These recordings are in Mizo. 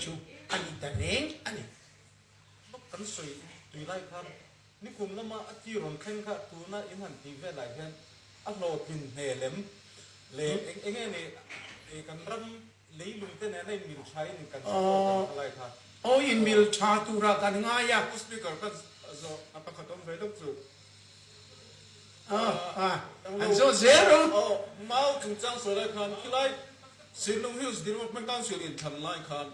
chu a ni ta reng a ni. Bawk kan sawi tui lai khan nikum lama a ti rawn thleng kha tuna in han tih velah hian a hlawhtlin hmel em le eng enge ni kan ram leilung te nena in mil tha in kan support ang kha lai kha. Aw in mil tha tura kan ngai a. Pu Speaker ka zawh a pakhat awm ve deuh chu. An zawh zel rawh. Aw mau chungchang sawi lai khan khilai Sinlung Hills Development Council in thlan lai khan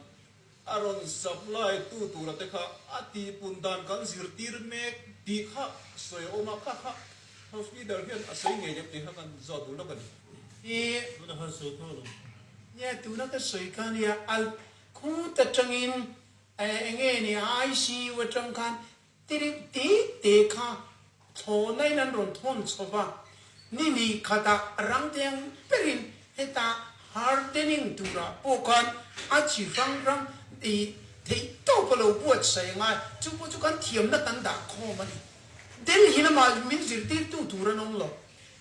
A rawn supply tu tura te kha a tihpun dan kan zirtir mek tih kha sawi a awm a, kha kha House Leader hian a sawi ngei em tih kha kan zawt duh lawk a ni. Ih. Tuna khan sawi tho lo. Nia, tuna ka sawi kha nia, al khut atangin eng nge ni ICU atang khan Tirih te te kha thlawhnain an rawn thawn chho va, ni hnih khatah rang te ang berin heta hardening turah pawh khan a chi hrang hrang ih theih tawp a lo buatsaih a ngai, chu pawh chu kan thiamna kan dah khawm a ni. Delhi lamah min zirtirtu tur an awm lo,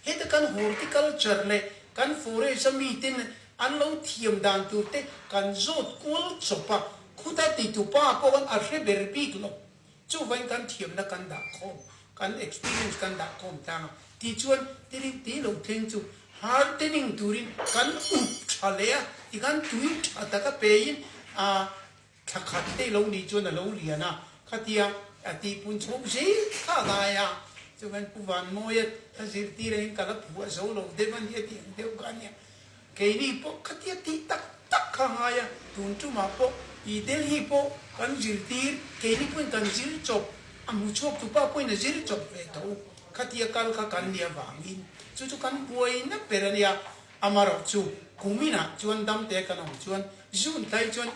heta kan horticulture leh kan forest a miten an lo thiam dan tur te kan zawt kual chawp a, khuta titupa pawh khan a hre ber bik lo. Chuvain kan thiamna kan dah khawm, kan experience kan dah khawm tlang a, tichuan tiring tih lo thleng chu hardening turin kan up tha leh a, tikhan tui tha taka pein a thla khat te lo nih chuan a lo lian a, khatia a tihpun chho zel kha a ngai a, chuvain Pu Vanmawia ka zirtir angin ka la phuah zo lo deuh a nia tih ang deuh kha a nia. Keini pawh khatia tih tak tak kha ngai a, tun tumah pawh i Delhi pawh kan zirtir, keini pawhin kan zir chawp, a hmu chhuak tu pa pawhin a zir chawp ve tho, khatia kal kha kan nia vangin chu chu kan buaina ber a nia, amarawh chu kuminah chuan damte kan awm chuan June tlai chuan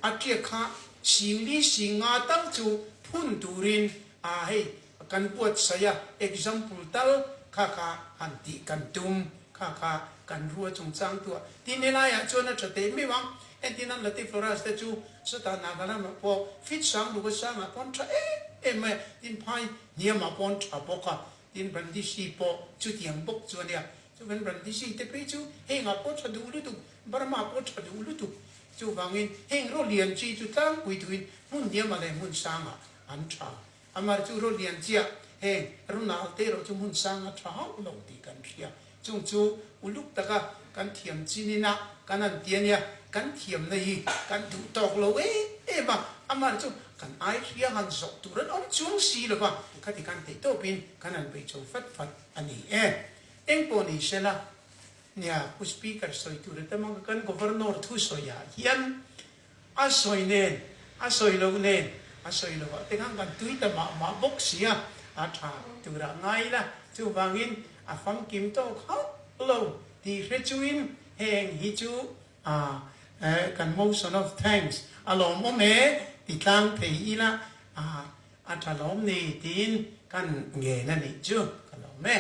a tiak kha singli singa tal chu phun turin a hei Kan buatsaih a, example tal kha kha han tih kan tum, kha kha kan rua chungchang tuah. Tin helaiah chuan a tha teh meuh ang, entin an Latifloras te chu sawtah Nagaland ah pawh fit sang luka sangah pawn tha em em mai a, tin phai hniamah pawn tha bawk a, tin Brandisi pawh chutiang bawk chu a nia. Chuvan Brandisi te phei chu hengah pawh tha duh lutuk, Burma pawh tha duh lutuk. Chuvangin heng ro lian chi chu tlangpui tuin hmun hniamah leh hmun sangah an tha. Amar chu ro lian chiah, heng Ronald te erawh chu hmun sang a tha hauh lo tih kan hria. Chung chu uluk taka kan thiam chin ina kan han ti a nia, kan thiamna hi kan duh tawk lo em em a, amar chu kan ai hria han zawh tur an awm chuang si lo va, khati khan theih tawpin kan han bei chho fat fat a ni e. Engpawh ni sela, nia Pu Speaker sawi tur a tam ang, kan Governor thusawiah hian A sawi nen, a sawi loh nen, a sawi lovah te khan kan tui ta mah mah bawk si a, a tha turah ngai ila, chuvangin a famkim tawk hauh lo tih hre chungin heng hi chu a kan motion of thanks a lawmawm e ti tlang thei ila a tha lawm ni tiin kan ngen a nih chu ka lawm e.